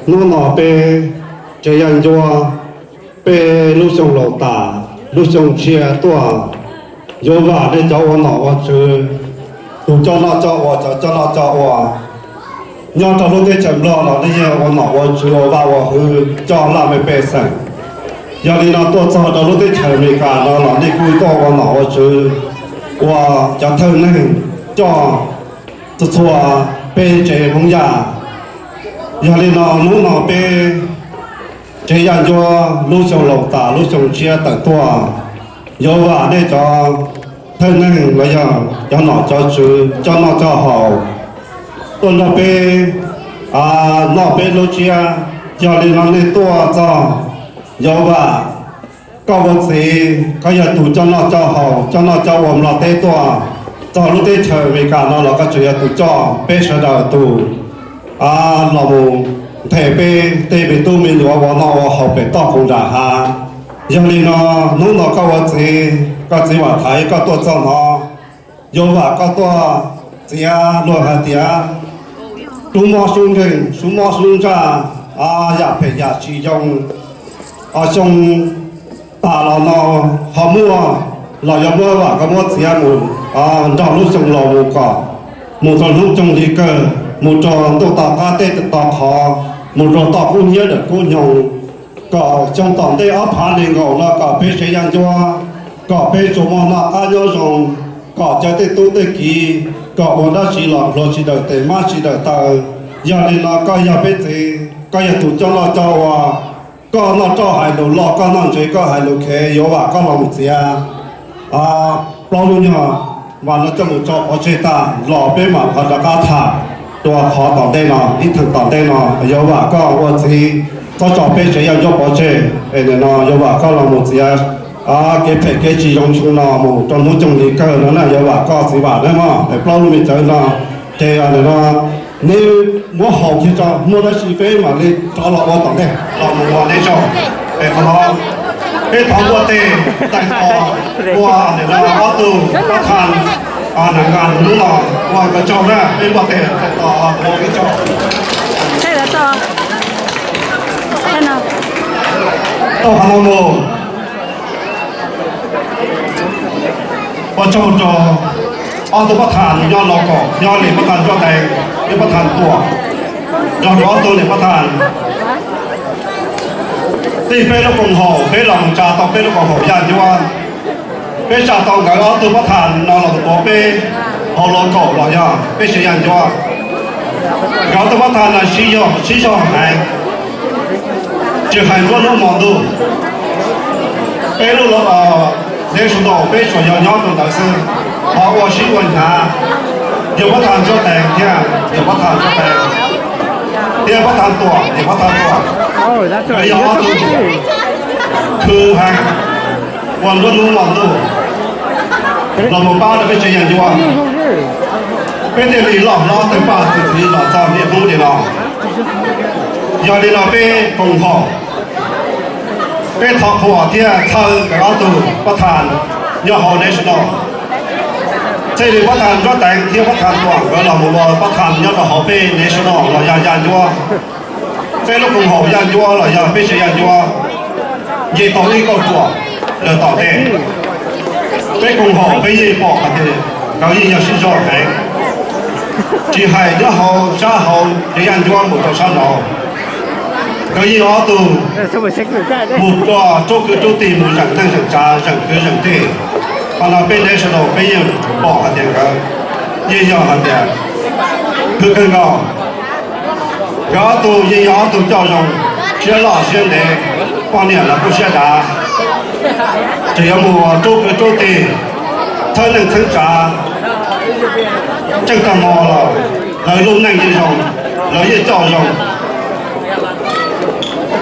Hnub no peb tsev Yaj Ncuab, peb lub xyoo laus tas, lub xyoo tshiab tuaj, yuav vam nej cov ua nom ua tswv, tus coj noj coj ua, cov coj noj coj ua nyob rau lub teb chaws Nplog los nej yeej ua nom ua tswv ua vaj ua hwj coj laj mej pej xeem. Yog li no tuaj txog rau lub teb chaws Amelikas no los nej kuj tuaj ua nom ua tswv ua cov thawj neeg coj txhua txhua peb tsev Hmoob Yaj. Yog li no hnub no peb tsev Yaj Ncuab lub xyoo laus tas lub xyoo tshiab tawm tuaj, yuav vam nej cov thawj neeg los yog cov nom cov tswv coj noj coj haus tuaj nrog peb noj peb lub tsiab. Yog li no nej tuaj txog, yuav vam koj ua txiv, koj yog tus coj noj coj haus coj noj coj ua Nplog teb tuaj txog lub teb chaws Amelikas no los koj tseem yog tus coj peb sawv daws tus los mus nthe peb tej me tub me nyuam ua noj ua haus pem toj qub nram hav. Yog li no hnub no koj ua txiv, koj txiv Vam Thaiv koj tuaj txog no, yuav vam koj tuaj txiav luag hais tias sub mob sub nkeeg, sub mob sub ntsaj, yam phem yam tsis zoo, xyoo tas los no ho muaj los yuav muab vam koj muab txiav mus nrog lub xyoo laus mus kom mus rau hnub coog li kawg, mus rau ntuj to qab teb to qhov, mus rau toj kub hnyiab dawm kub nyoog, kom xyoo tom ntej ob phav nees nkaum no kom peb tsev Yaj Ncuab, kom peb tsuas muaj noj qab nyob zoo, kom cov tej tub tej kiv kom ua dab tsi los hluas tsis dawm tes mab tsis dawm taw. Yog li no koj yog peb txiv, koj yog tus coj noj coj ua, koj noj roj hais lus loj, koj noj ntsev koj hais lus khev, yuav vam koj los mus txiav plaub lub nyuag vas no coj mus tso pov tseg tag los peb mam ho rov qab tham dua qhov tom ntej no, ib theem tom ntej no yuav vam koj ua txiv txhob tso peb tsev Yaj Ncuab pov tseg. Es nim no yuav vam koj los mus txiav kev phem kev tsis zoo xyoo no mus rau hnub coog li kawg no na, yuav vam koj txiv Vam nawb mog. Es plaub lub me cawv no ces nim no neb muab haus kiag tso, muaj dab tsi peb mam li rov los ua tom ntej los mus ua neb tsaug. Es qhov no peb thov npuaj teg tag nrho ua nim no ob tug pab thaj nam nqa hnub no ua nkawd tsaug na, peb npuaj teg tag nrho ua nkawd tsaug. Tau qhov no mus ua tsaug rau ob tug pab thaj nyob Lauj Kaum, nyob Lis Pab Thaj Ntsuab Teev, Lis Pab Thaj Tuam, nrog rau ob tug Lis Pab Thaj. Tij peb lub koom haum, peb los mus tsa tau peb lub koom haum Yaj Ncuab. Peb tsa tau nkawd ob tug pab thaj no los tuav peb hauv Lauj Kaum los yog peb tsev Yaj Ncuab. Nkawd ob tug pab thaj no sib zog, sib zog heev, tsis hais nruab hnub hmo ntuj. Peb lub national peb tsuas yog nyob rau ntawd xwb, ho ua sib ua hnyav. Yog pab thaj Ntsuab Teev thiab, yog pab thaj Ntsuab Teev thiab pab thaj Tuam, yog pab thaj Tuam, nkawd yog ob tug khwv heev ua nruab hnub hmo ntuj los mus pab rau peb tsev Yaj Ncuab. Peb thiaj li loj hlob tawg paj txi txiv los txog niaj hnub li no. Yog li no peb koom haum, peb thov qhuas thiab txhawb nkawd ob tug pab thaj nyob hauv national. Txij li pab thaj Ntsuab Teev thiab pab thaj Tuam nkawd los mus ua pab thaj nyob rau hauv peb national los yog Yaj Ncuab. Peb lub koom haum Yaj Ncuab los yog peb tsev Yaj Ncuab nce tau ib kauj ruam lawm tom ntej. Peb koom haum peb yeej pom hais tias nkawd yeej yog sib zog heev, tsis hais nyob hauv sab hauv tsev Yaj Ncuab mus rau sab nraud, nkawd yeej ob tug mus ua rub kwv rub tij, mus zeem neej zeem tsav, zeem kwv zeem tij. Qhov no peb national peb yeej pom hais tias nkawd yeej yog hais tias khwv kawg nkaus. Nkawd ob tug yeej yog ob tug coj zoo, siab loj siab ntev, poj niam los kuj siab dav, tseem yuav mus rub kwv rub tij, txhawb neej txhawb tsav. Tseem tag hmo los lawv lub neej yeej zoo, lawv yeej coj zoo.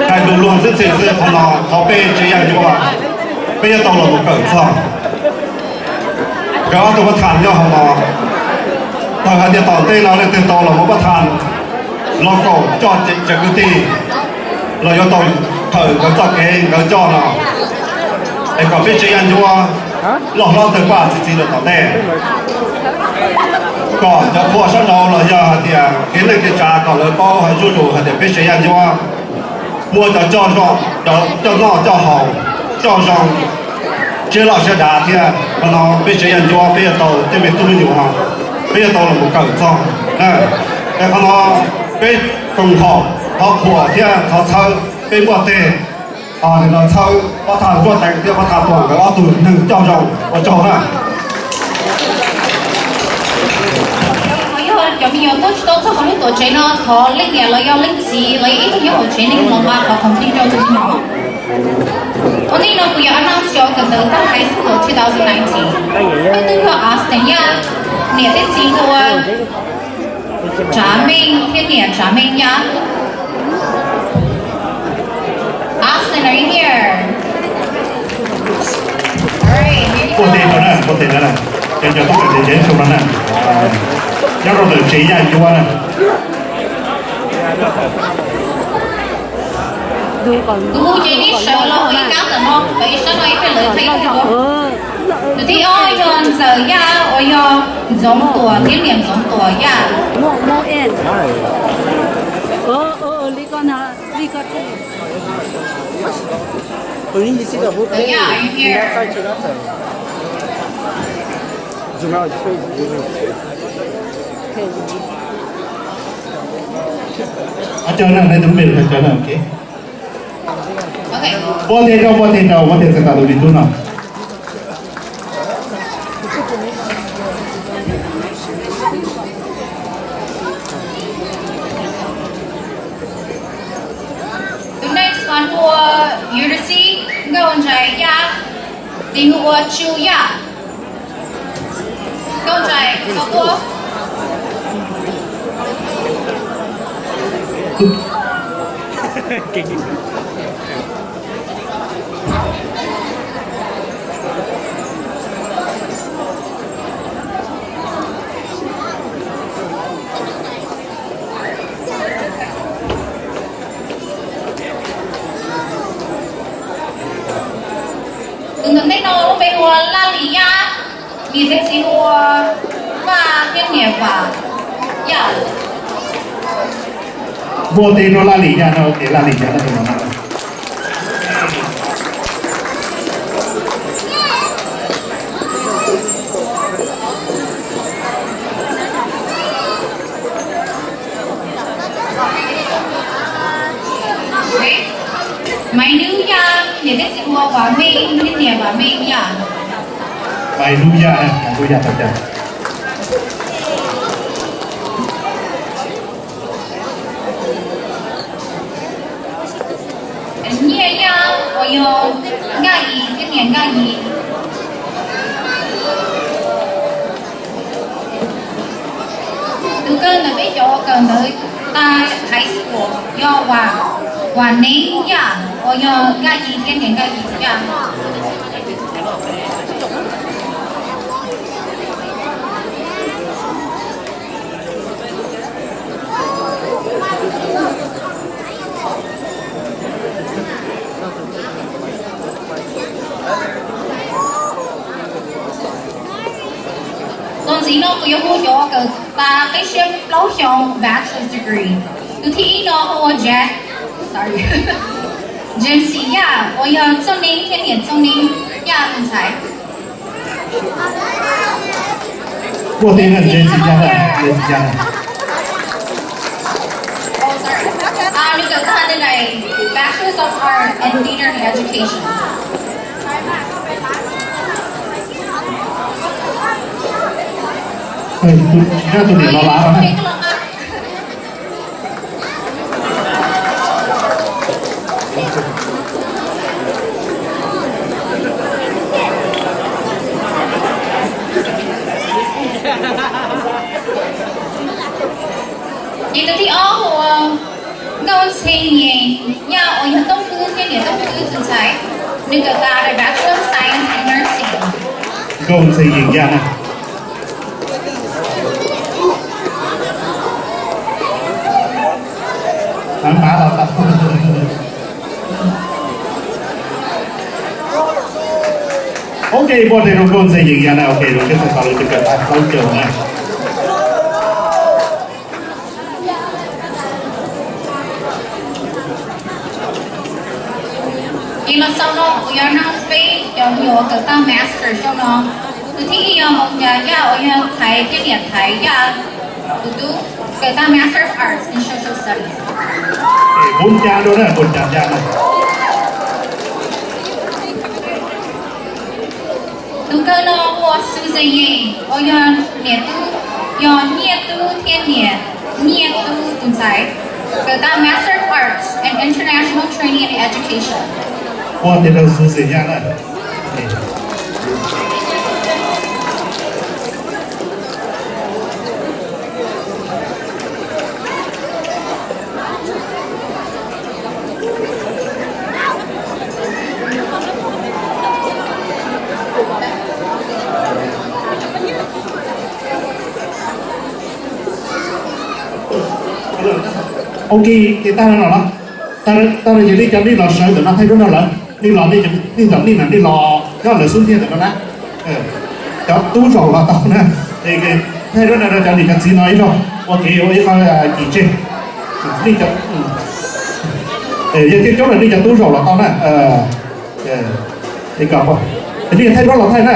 Hais lus luag xwb txhim xwb, qhov no qhov peb tsev Yaj Ncuab peb yuav tau los mus kawm txog. Nkawd ob tug pab thaj nyob hauv no, thaum hais tias tom ntej no leej twg tau los mus pab thaj Lauj Kaum coj tsev kwv tij los yuav tau thawm nkawd txoj kev nkawd coj no, es kom peb tsev Yaj Ncuab loj hlob tawg paj txi txiv lawm tom ntej. kom cov qhua sab nraud los yog hais tias kev neej kev tsav kom lawv paub zuj zus hais tias peb tsev Yaj Ncuab muaj cov coj zoo, cov coj noj coj haus, coj zoo, siab loj siab dav thiab. Qhov no peb tsev Yaj Ncuab peb yuav tau tej me tub me nyuam no, peb yuav tau los mus kawm txog. Es qhov no peb koom haum thov qhuas thiab thov txhawb peb muaj tej, nim no txhawb Pob Thaj Ntsuab Teev thiab Pob Thaj Tuam nkawd ob tug neeg coj zoo. Ua tsaug na. Yog cov me nyuam tuaj tsis tau txog hauv lub tuam tsev no, thov leej niam los yog leej txiv los yog ib tug nyob hauv tsev neeg los nqa qhov complete rau tus me nyuam. Ua ntej no kuv yuav announce cov kawm ntawv tag high school two thousand nineteen. Leej twg yog Austin Yaj, niam thiab txiv hu ua Tsav Meej thiab niam Tsav Meej Yaj. Austin, are you here? All right, here you go. Ua tes rau na, ua tes rau na. Cov, cov tub kawm ntawv ces ib tug no na. Nyob rau ntawm tsev Yaj Ncuab na. Kuv hu ces nej sawv los ua ib kab ntawm no, ntawm ib sab no ib pliag lawv thaij ib pliag. Tus thib ob yog Ntxawm Yaj uas yog Ntxoov Tuam thiab niam Ntxoov Tuam Yaj. Ntxawm Yaj, are you here? Npau tes rau, npau tes rau, npau tes txog tus me tub no. Tus next one hu ua Yurisi Nkauj Ntsais Yaj, tis hu ua Tsu Yaj. Nkauj Ntsais, koj tuaj. Tus ntawm nej no lub npe hu ua Laj Lis Yaj, niam thiab txiv hu ua Vaj thiab niam Vam Yaj. Npau tes rau Laj Lis Yaj no, tes Laj Lis Yaj no tus no na. Maiv Nub Yaj, niam thiab txiv hu ua Vam Meej thiab niam Vam Meej Yaj. Maiv Nub Yaj, Maiv Nub Yaj tau cas. Nyiaj Yaj uas yog Nkaj Yis thiab niam Nkaj Yis. Tus kawg ntawm peb cov uas kawm ntawv tag high school yog Vam, Vam Neeb Yaj uas yog Nkaj Yis thiab niam Nkaj Yis Yaj. Los ntxiv no kuv yuav hu cov kawm tas qib siab plaub xyoo bachelor's degree. Tus thib ib no hu ua Jack, sorry, James Yaj uas yog Txooj Neeb thiab niam Txooj Neeb Yaj tus ntxhais. Npau tes rau James Yaj na, James Yaj na. Nws kawm tag tej daim Bachelor's of Arts in Theater and Education. Tus, tus niam los lav no na. Ces tus thib ob hu ua Nkauj Ntxhee Yees Yaj uas yog Tooj Kub thiab niam Tooj Kub tus ntxhais. Nws kawm tas Bachelor of Science in Nursing. Nkauj Ntxhee Yees Yaj na. Ok, npau tes rau Nkauj Ntxhee Yees Yaj na, ok, rau siab txais tos lawv tus kawm tas plaub caug na. Mas xaus no kuv yuav nug peb cov me nyuam kawm tau Master xaus no. Tus thib ib yog Moo Yaj, uas yog thaiv thiab niam thaiv Yaj tus tub, kawm tau Master of Arts in Social Studies. Kuv ca rau na, kuv ca ca na. Tus kawg no ua Susan Ye, uas yog niam tub, yog Nyiaj Tub thiab niam Nyiaj Tub tus ntxhais, kawm tau Master of Arts and International Training and Education. Ua tiag rau Susan Ye na. Ok, ces tag no los, tag no ces nej cov nej los sawv ntawm no thaij duab no lawm, nej los nej cov nej los nej na, nej los nyob lawv xub ntiag ntawm no na. Cov tub zaum los tau na, thaij duab no rau cov niam cov txiv no ib zaug ua kev ua ib qho cim tseg. Yog coob coob lawm nej cov tub zaum los tau na. Nej thaij duab los thaij na.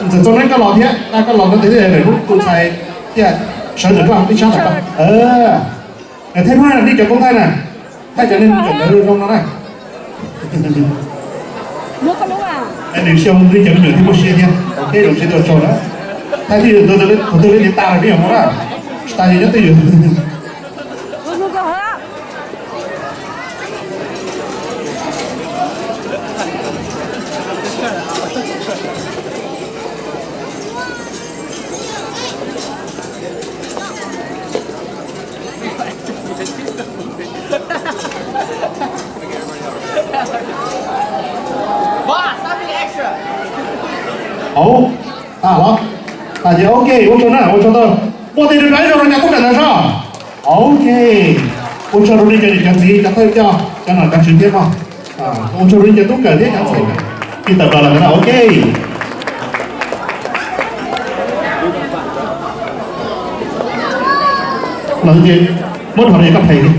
Ntxawm Txoov Neeb koj los thiab, koj los no tias lawm lub tus ntxhais thiaj sawv ntawm koj ib sab ntawm koj. Thaij duab na nej cov koob thaij na, thaij cov neeg cov ntawd zoo no na. Nws xyoo nej cov me nyuam thiaj muaj siab thiab. Ok, zoo siab tuaj tsaug na. Thaij twb yog tus twg li tas lawm peb yuav mus na. Tsis tas yog nyob twj ywm. Hauv, tas los, tas ces ok, ua tsaug na, ua tsaug tau. Muaj tej rau rau ib zaug rau cov tub kawm ntawd soj. Ok, ua tsaug rau nej cov niam cov txiv, cov thawj coj, cov nom cov tswv thiab mog. Ua tsaug rau nej cov tub kawm thiab cov ntxhais kawm. Ces tawm plaws lawm ntawd na, ok. Los ces muab dhos no koj phem li.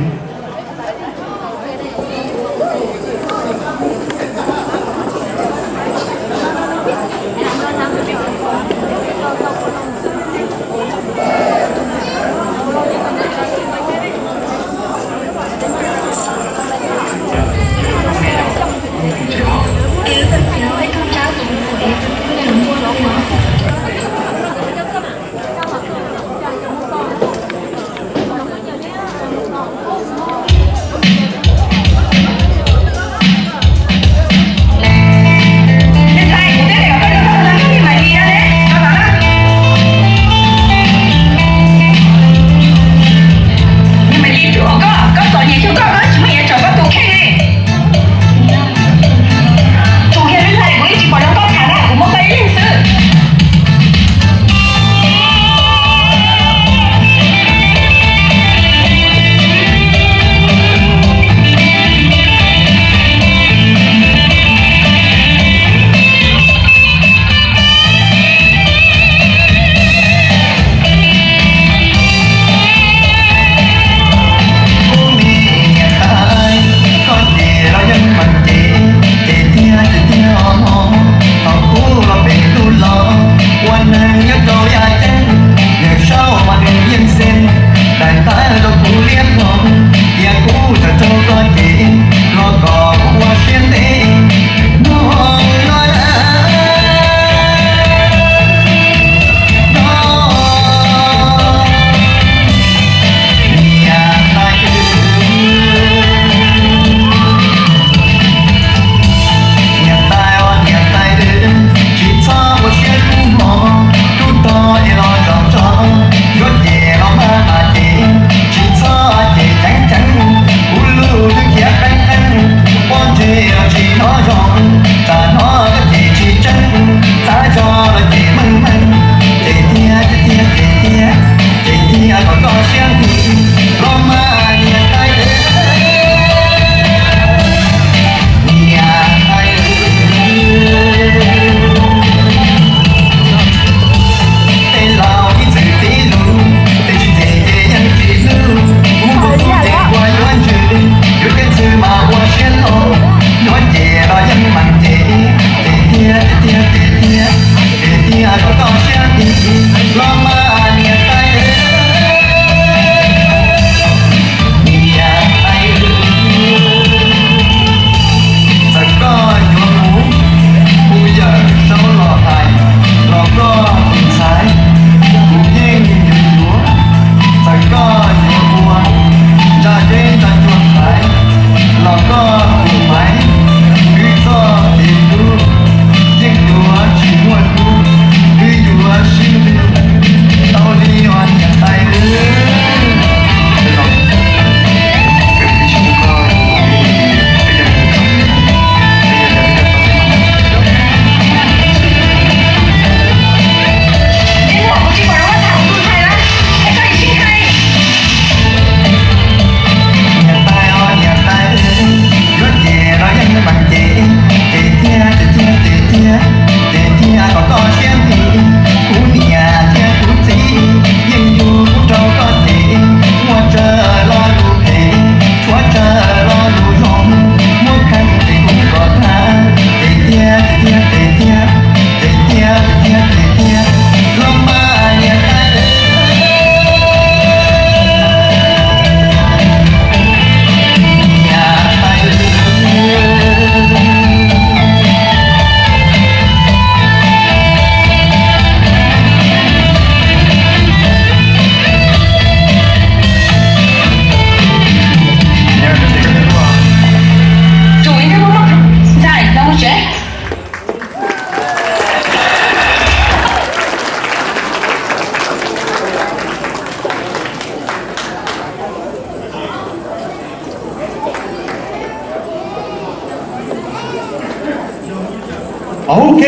Ok,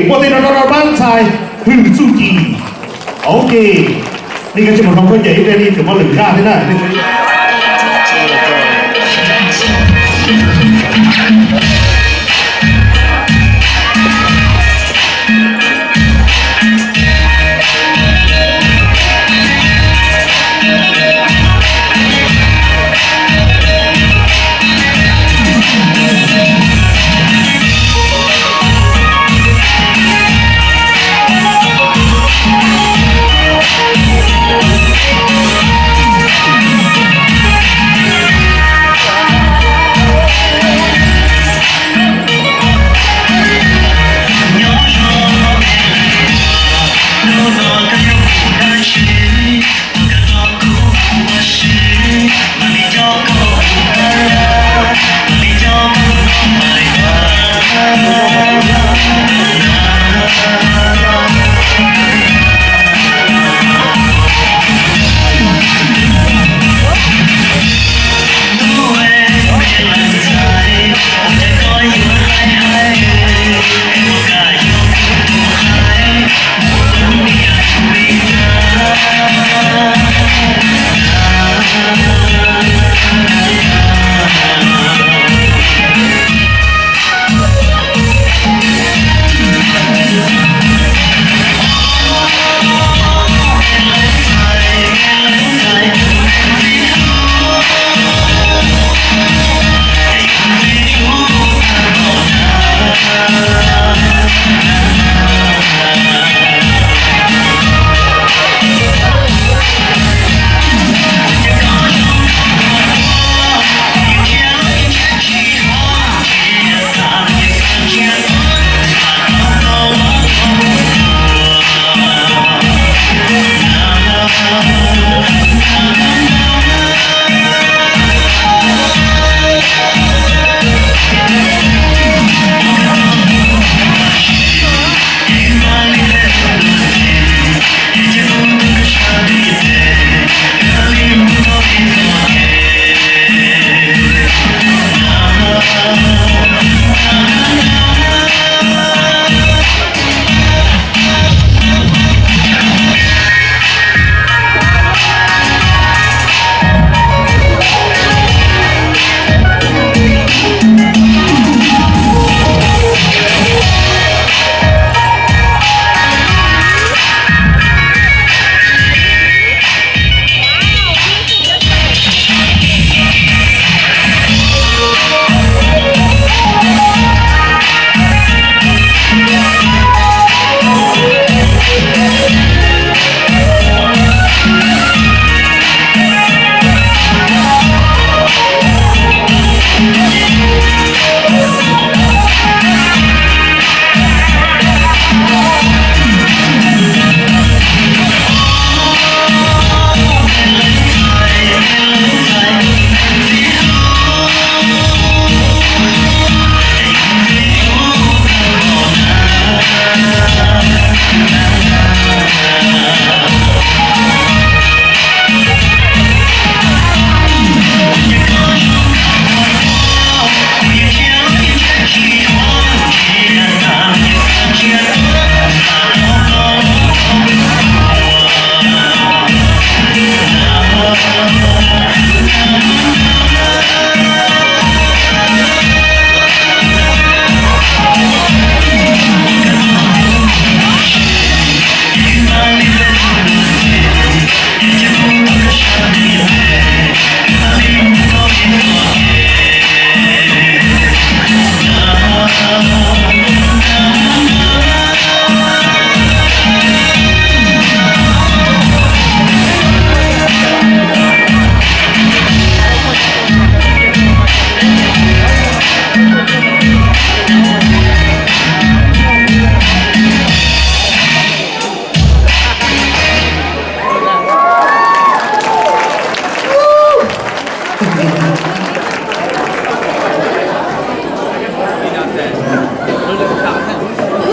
muaj tej no rau rau pab ntxhais Hwm Txuj Ci. Ok, nej koj tsis mus hloov khaub ncaws ib pliag nej tseem muab lwm zaj thiab na.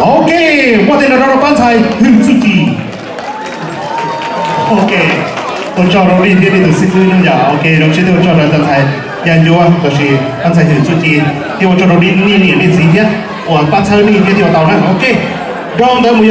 Ok, muaj tej no rau rau pab ntxhais Hwm Txuj Ci. Ok, ua tsaug rau nej thiab nej tus xib fwb no yom. Ok, zoo siab thiab ua tsaug rau cov ntxhais. Yaj Ncuab los sis pab ntxhais Hwm Txuj Ci thiaj ua tsaug rau nej niam nej txiv thiab uas pab txhawb nej thiab thiaj ua tau na. Ok, dhau ntawd mus